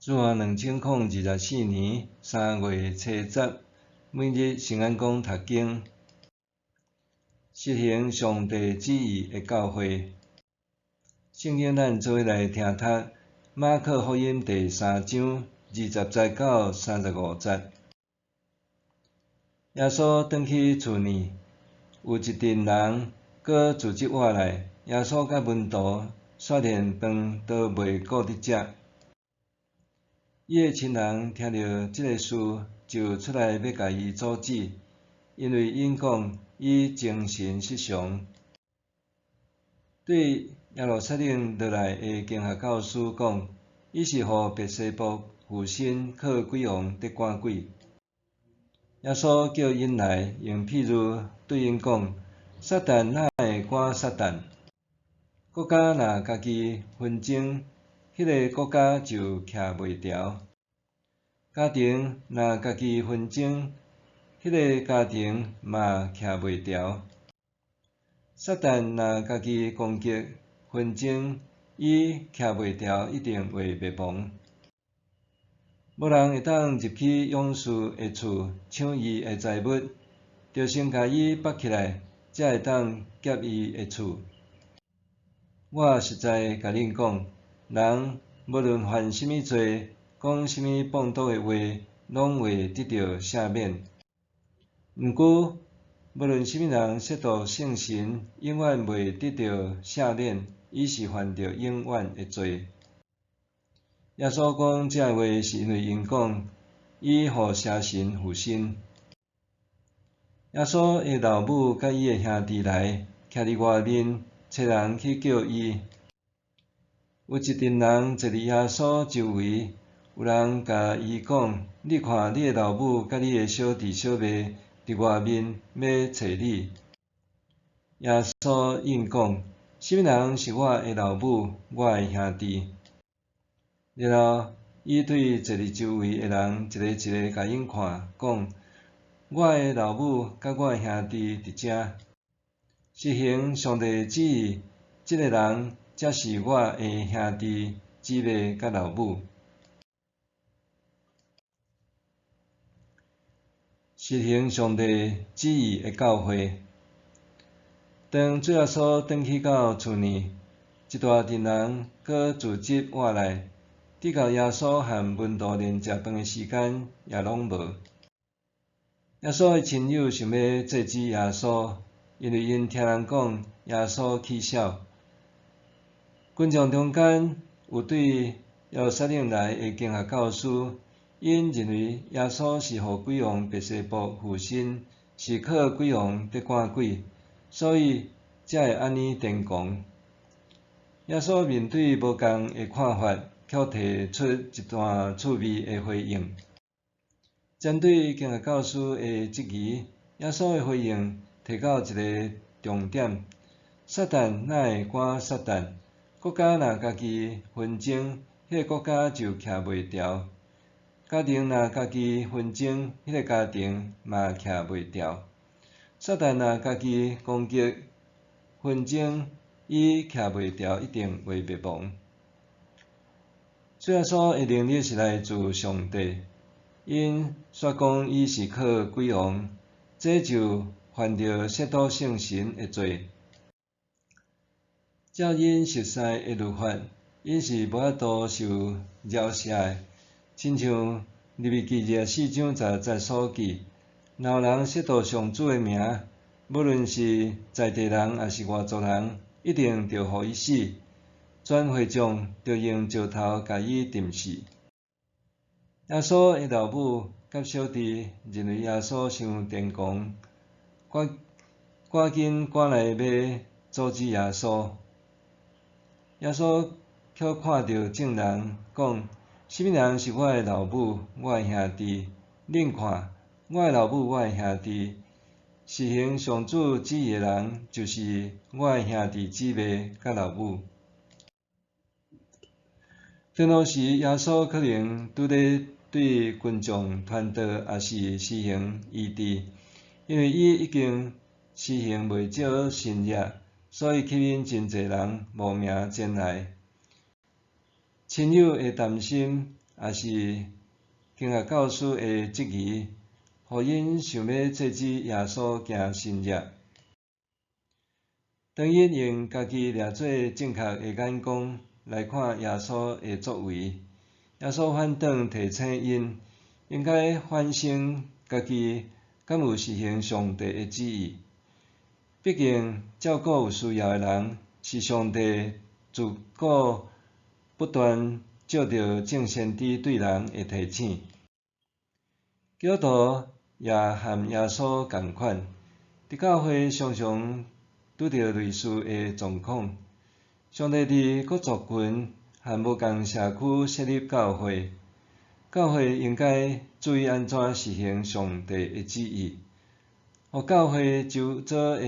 主元2024年3月初十，每日圣安讲读经，实行上帝旨意的教会。圣经咱做伙来听读马可福音第三章20节到35节。耶稣转去厝內，有一陣人閣聚集倚來，耶穌佮門徒煞連飯都袂顧得食。伊的親人聽著這个事，就出來欲共伊阻止，因為𪜶講伊精神失常。對耶路撒冷落來的經學教師講，伊是予別西卜附身，靠鬼王佇趕鬼。耶穌叫𪜶來，用譬喻對𪜶講：撒旦哪會趕撒旦？國家若家己紛爭，彼个國家就徛袂牢；家庭若家己紛爭，彼个家庭嘛徛袂牢。撒旦若家己攻擊紛爭，伊徛袂牢，一定會滅亡。無人會當入去勇士的厝搶伊的財物，著先共伊縛起來，才會當劫伊的厝。我實在共恁講，人無論犯啥物罪，講啥物放蕩的話，攏會得著赦免。毋過，無論啥物人褻瀆聖神，永遠袂得著赦免，伊是犯著永遠的罪。耶穌講這話，是因為𪜶講伊予邪神附身。耶穌的老母佮伊的兄弟來，徛佇外面，差人去叫伊。有一陣人坐佇耶穌周圍，有人共伊講：你看，你的老母佮你的小弟小妹佇外面欲揣你。耶穌應講：啥物人是我的老母，我的兄弟？然後，伊對坐佇周圍的人一个一个共𪜶看，講：我的老母佮我的兄弟佇遮。實行上帝旨意，這个人才是我的兄弟姊妹佮老母。實行上帝旨意的教會。當主耶穌轉去到厝內，一大陣人閣聚集倚來，直到耶穌和門徒連食飯的時間也攏無。耶穌的親友想欲制止耶穌，因為𪜶聽人講耶穌起痟。群眾中間有對耶路撒冷來的經學教師，𪜶認為耶穌是予鬼王別西卜附身，是靠鬼王佇趕鬼，所以才會按呢癲狂。耶穌面對無仝的看法，卻提出一段趣味的回應。針對經學教師的質疑，耶穌的回應提到一个重點：撒旦哪會趕撒旦？國家若家己紛爭，彼个國家就徛袂牢；家庭若家己紛爭，彼个家庭嘛徛袂牢。撒旦若家己攻擊紛爭，伊徛袂牢，一定會滅亡。主耶穌的能力是來自上帝，𪜶煞講伊是靠鬼王，這就犯著褻瀆聖神的罪。照𪜶熟似的律法，𪜶是無法度受饒赦的，親像利未記24章10節所記：若有人褻瀆上主的名，無論是在地人抑是外族人，一定著予伊死。全會眾著用石頭共伊釘死。耶穌的老母佮小弟認為耶穌傷癲狂，趕趕緊趕來欲阻止耶穌。耶穌卻看著眾人，講：啥物人是我的老母、我的兄弟？恁看，我的老母、我的兄弟，實行上主旨意的人，就是我的兄弟姊妹佮老母。當落時，耶穌可能拄咧對群眾傳道，抑是施行醫治，因為伊已經施行袂少神蹟，所以吸引真濟人慕名前來。親友的擔心，抑是經學教師的質疑，予𪜶想欲制止耶穌行神跡。當𪜶用家己掠做正確的眼光來看耶穌的作為，耶穌反轉提醒𪜶，應該反省家己敢有實行上帝的旨意。畢竟照顧有需要的人，是上帝自古不斷藉著眾先知對人的提醒。基督徒也和耶穌仝款，佇教會常常拄著類似的狀況。上帝佇各族群和無仝社區設立教會，教會應該注意按怎實行上帝的旨意，予教會周遭的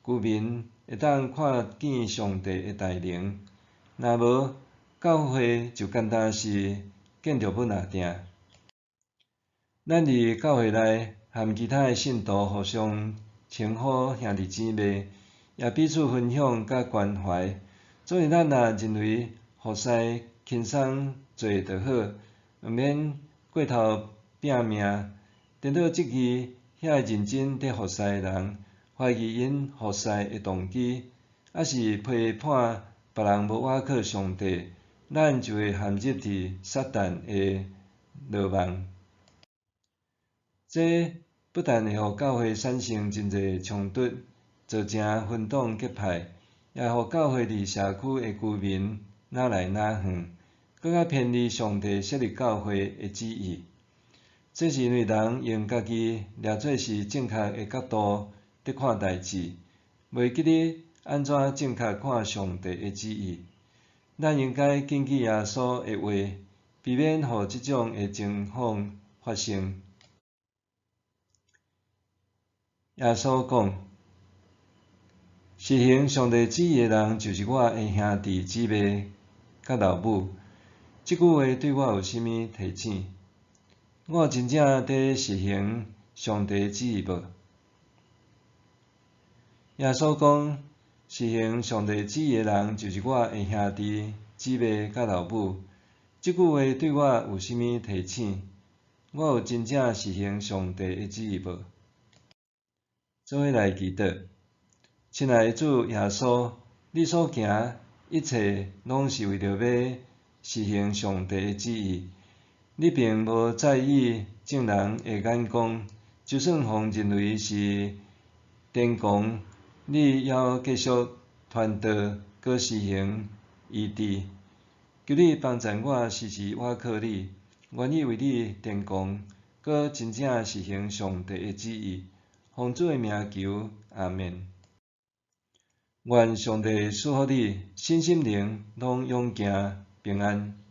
居民會當看見上帝的大能。若無，教會就敢若是建築物爾定。咱佇教會內和其他的信徒互相稱呼兄弟姊妹，也彼此分享佮關懷。所以咱若認為服侍輕鬆做就好，毋免過頭拚命，顛倒質疑遐認真佇服侍的人，懷疑𪜶服侍的動機，抑是批判別人無倚靠上帝，咱就會陷入佇撒旦的羅網。這不但會予教會產生真濟衝突，造成分黨結派，也予教會佇社區的居民若來若去，閣較偏離上帝設立教會的旨意。這是因為人用家己掠做是正確的角度佇看代誌，袂記得按怎正確看上帝的旨意。咱應該謹記耶穌的話，避免予這種的情況發生。耶穌講：實行上帝旨意的人，就是我的兄弟姊妹佮老母。這句話對我有啥物提醒？我真正佇實行上帝旨意無？耶穌講：實行上帝旨意的人，就是我的兄弟姊妹佮老母。這句話對我有啥物提醒？我有真正實行上帝的旨意無？做伙來祈禱，親愛的主耶穌，你所行一切攏是為著欲實行上帝的旨意。你並無在意眾人的眼光，就算予認為是癲狂，你猶繼續傳道，閣施行醫治。求你幫助我時時倚靠你，願意為你癲狂，閣真正實行上帝的旨意。奉主的名求，阿們。願上帝賜福你，身心靈攏勇健平安。